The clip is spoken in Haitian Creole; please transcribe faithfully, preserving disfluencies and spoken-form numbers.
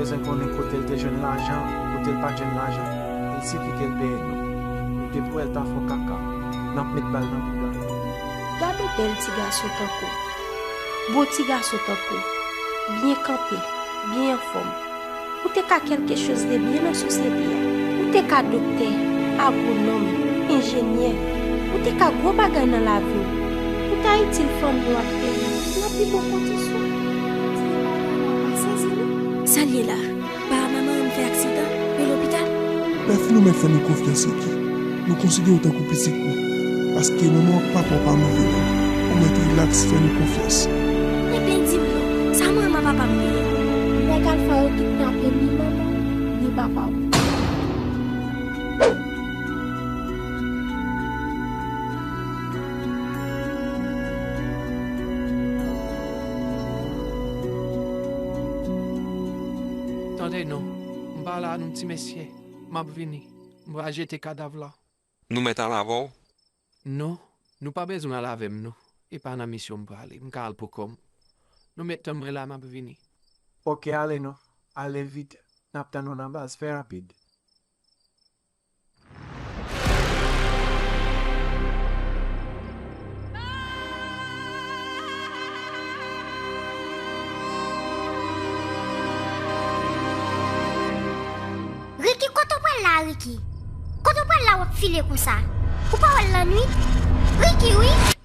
Bezwen konnen kote l te jwenn lajan, kote l pa t jwenn lajan. Li sifi ke l peye nou. Nou te pou wè l ta fè kaka. N ap met bal nan bouda. Gade bèl ti gason tankou w. Bon ti gason tankou w. Byen kanpe, byen anfòm. Ou te ka kèlke choz de byen nan sosyete a. Ou te ka doktè, agwonòm, enjenyè. Ou te ka gwo bagay nan lavi w. Ou ta itil fanmi w ak peyi w nan pi bon kondisyon. Sa l ye la? Papa manman m fè aksidan, yo lopital. Lè Filomèn fè nou konfyans, Ricky, nou konsidere w tankou pitit nou. Paske manman w ak papa w pa move menm. Ou mèt rilaks, fè nou konfyans. Ebyen di m non, sa manman papa m genyen? Nèg Alfa yo kidnape ni manman w, ni papa w. Tande non, m pa la non ti mesye, m ap vini. M pral jete kadav la. Nou mèt al avè w? Non, nou pa bezwen al avè m non. E pa nan misyon m prale, m ka al pou kò m. Nou mèt tann mwen la, m ap vini. Oke, ale non. Ale vit. N ap tann ou nan baz, fè rapid. Ricky, kote w pral la, Ricky? Kote w pral la w ap file konsa? Ou pa wè l lannwit? Ricky, wi!